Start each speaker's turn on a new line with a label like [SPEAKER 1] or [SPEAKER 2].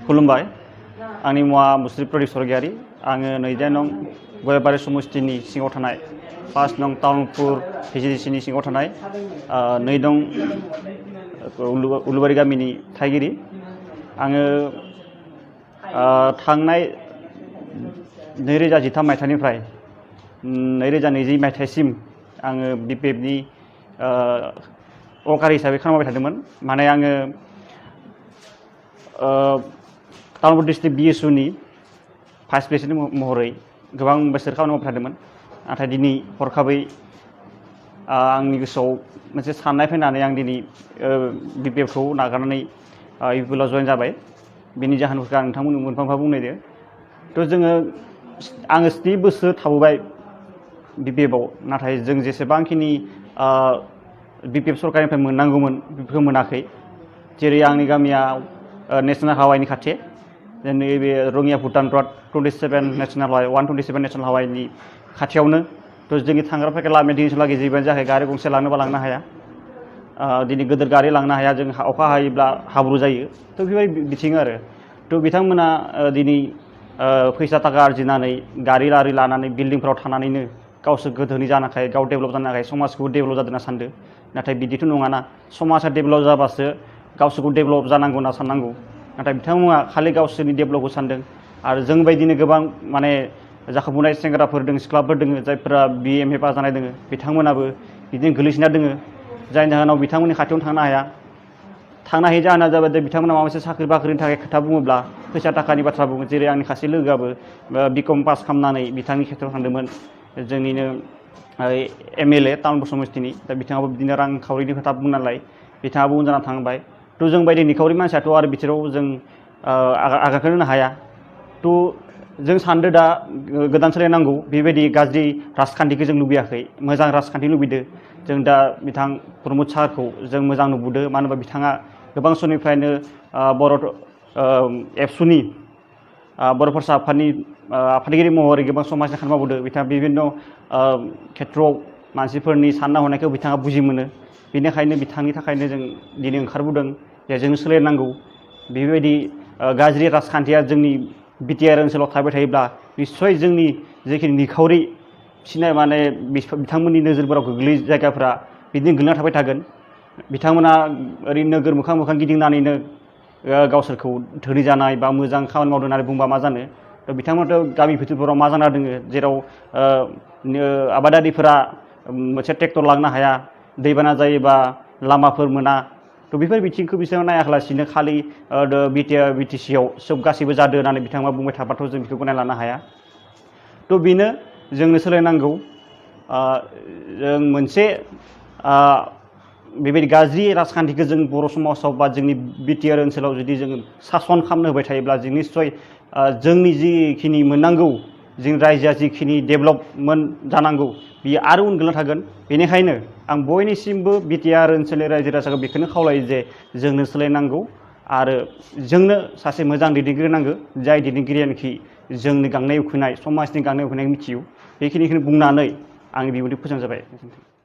[SPEAKER 1] खुलुमबाय आंनि मुङा मुस्रि प्रदीप सरगियारि आङो 2 नं गयबारि समस्तिनि सिङाव थानाय 5 नं टाउनपुर भिजिडिसिनि सिङाव थानाय 2 नं उलुबारि गामिनि थागिरि आङो थांनाय 2013 मायथाइनिफ्राय 2020 मायथाइसिम आङो बिपिएफनि अकारि हिसाबै खामानि मावबाय थादोंमोन माने आङो टाउनपुर डिस्ट्रिक्ट बिएसुनि भाइस प्रेसिडेन्ट महरै गोबां बोसोर खामानि मावबाय थादोंमोन नाथाय दिनै हरखाबै आंनि गोसोआव मोनसे साननाय फैनानै आं दिनै बिपिएफखौ नागारनानै इउपिएलआव जइन जाबाय बेनि जाहोनफोरखौ आं नोंथांमोननो मोनफा मोनफा बुंनायदो थ' आङो 7 बोसोर थाबोबाय बिपिएफआव नाथाय जों जेसेबांखिनि बिपिएफ सरकारनिफ्राय मोननांगौमोन बेफोरखौ मोनाखै जेरै आंनि गामिया नेशनेल हावाइनि खाथि नैबे रङिया भुटान रड 27 नेशनेल हावाइ 127 नेशनेल हावाइनि खाथियावनो थ' जोंनि थांग्रा फैग्रा लामाया दिनैसिमहालागै जेबो जायाखै गारि गंसे लांनोबा लांनो हाया दिनै गिदिर गारि लांनो हाया जों अखा हायोब्ला हाब्रु जायो थ' बेबायदि बिथिं आरो थ' बिथांमोना दिनै फैसा थाखा आरजिनानै गारि लारि लानानै बिल्डिंफोराव थानानैनो गावसोर गोधोनि जानाखाय गाव डेभेलप जानाखाय समाजखौ डेभेलप जादों होनना सानदों नाथाय बिदिथ' नङाना समाजा डेभेलप जाबासो गावसोरखौ डेभेलप जानांगौ होनना साननांगौ नाथाय बिथांमोना खालि गावसोरनि डेभेलपखौ सानदों आरो जों बायदिनो गोबां माने जाखांफुनाय सेंग्राफोर दङ सिख्लाफोर दङ जायफोरा BA पास जानाय दङ बिथांमोनाबो बिदिनो गोलैसोना दङ जायनि जाहोनाव बिथांमोननि खाथियावनो थांनो हायै जाहोना जाबाय बिथांमोना माबा मोनसे साख्रि बाख्रिनि थाखाय खोथा बुङोब्ला फैसा थाखानि बाथ्रा बुङो जेरै आंनि सासे लोगोआबो बिकम पास खालामनानै बिथांनि खेथ्रआव थांदोंमोन जोंनिनो MLA टाउनपुर समस्तिनि दा बिथाङाबो बिदिनो रांखावरिनि खोथा बुंनानै बिथाङाबो उन जाना थांबाय थ' जों बायदि निखावरि मानसियाथ' आरो बिथोराव जों आगानखौ होनो हाया थ' जों सानदों दा गोदान सोलायनांगौ बेबायदि गाज्रि राजखान्थिखौ जों लुबैयाखै मोजां राजखान्थि लुबैदों जों दा बिथां प्रमद सारखौ जों मोजां नुबोदों मानो होनबा बिथाङा गोबां समनिफ्रायनो बर' एबसुनि बर' फरायसा आफादनि आफादगिरि महरै गोबां समाजनि खामानि मावबोदों बिथाङा बिभिन्न खेथ्रआव मानसिफोरनि सानना हनायखौ बिथाङा बुजि मोनो बेनिखायनो बिथांनि थाखायनो जों दिनै ओंखारबोदों जे जों सोलायनांगौ बेबायदि गाज्रि राजखान्थिया जोंनि बिटिआर ओनसोलाव थाबाय थायोब्ला निस्सय जोंनि जेखिनि निखावरि फिसिनाय माने बिथांमोननि नोजोरफोराव गोग्लै जायगाफोरा बिदिनो गोलैना थाबाय थागोन बिथांमोना ओरैनो नोगोर मोखां गिदिंनानैनो गावसोरखौ धोनि जानाय बा मोजां खामानि मावदों होननानै बुंबा मा जानो बिथांमोनाथ' गामि भिथोरफोराव मा जाना दङ जेराव आबादारिफोरा मोनसे ट्रेक्टर लांनो हाया दैबाना जायोबा लामाफोर मोना थ' बेफोर बिथिंखौ बिसोर नायालासिनो खालि बिटिसिआव सोब गासैबो जादों होननानै बिथांमोना बुंबाय थाबाथ' जों बेखौ गनाय लानो हाया थ' बेनो जोंनो सोलायनांगौ जों मोनसे बेबायदि गाज्रि राजखान्थिखौ जों बर' समाजाव बा जोंनि बिटिआर ओनसोलाव जुदि जों सासन खालामनो होबाय थायोब्ला जों निस्सय जोंनि जिखिनि मोननांगौ जों रायजोआ जिखिनि डेभेलपमेन्ट जानांगौ बियो आरो उन गोलैना थागोन बेनिखायनो आं बयनिसिमबो बिटिआर ओनसोलनि रायजो राजाखौ बेखौनो खावलायो जे जोंनो सोलायनांगौ आरो जोंनो सासे मोजां दैदेनगिरि नांगौ जाय दैदेनगिरियानोखि जोंनि गांनाय उखैनाय समाजनि गांनाय उखैनायखौ मिथियो बेखिनिखौनो बुंनानै आंनि बिबुंथि फोजोबनाय जाबाय।